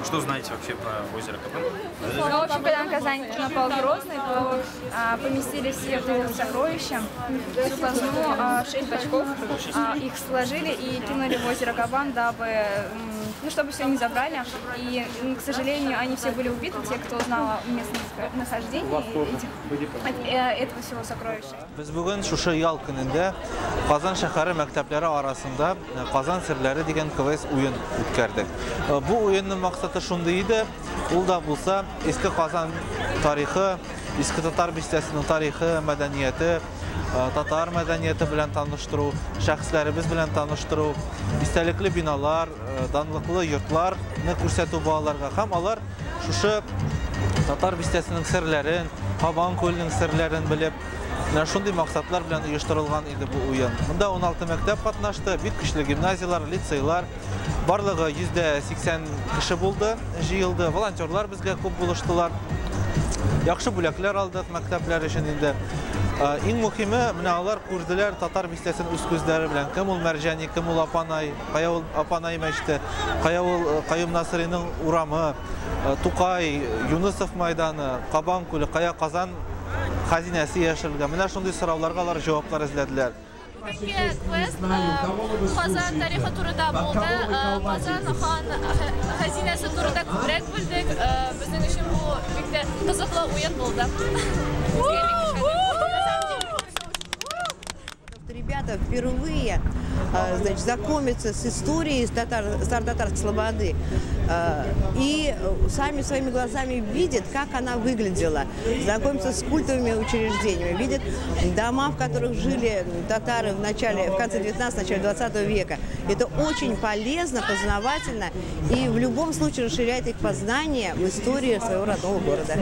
Что знаете вообще про озеро Кабан? Ну, в общем, когда на Казань напал Грозный, то поместили все вот эти сокровища, всю казну, 6 бачков, их сложили и кинули в озеро Кабан, дабы, ну, чтобы все не забрали. И, к сожалению, они все были убиты, те, кто знал местонахождение этого всего сокровища. Без бүген шушы ял көнендә Казан шәһәре мәктәпләре арасында Казан серләре дигән квест уен үткәрдек. Бу уенның максаты шундый иде, ул да булса Иске Казан тарихы, Иске Татар бистәсенең тарихы, мәдәнияте, татар мәдәнияте белән таныштыру, шәхесләребез белән таныштыру, истәлекле биналар, данлыклы йортларны күрсәтү балаларга һәм алар шушы татар бистәсенең серләрен, Кабан күленең серләрен белеп, менә шундый максатлар белән оештырылган иде бу уен. Монда 16 мәктәп катнашты, бик көчле гимназияләр, лицейлар. Барлыгы 180 кеше булды, җыелды. Волонтерлар безгә күп булыштылар. Яхшы бүләкләр алдык мәктәпләр өчен инде. Иң мөһиме, менә алар күрделәр татар бистәсен үз күзләре белән. Кем ул Мәрҗани, кем ул Апанай, кая ул Апанай мәчете, кая ул Каюм Насыйриның урамы, Тукай, Юнысов майданы, Кабан күле, кая Казан хазинәсе яшерелгән. Менә шундый сорауларга алар җаваплар эзләделәр. Бүгенге квест Казан тарихы турында булды. Казан хан хазинәсе турында күбрәк белдек. Безнең өчен бу бик тә кызыклы уен булды. Ребята впервые, значит, знакомятся с историей Старо-Татарской слободы и сами своими глазами видят, как она выглядела, знакомятся с культовыми учреждениями, видят дома, в которых жили татары в конце 19-го, начале 20 века. Это очень полезно, познавательно и в любом случае расширяет их познание в истории своего родного города.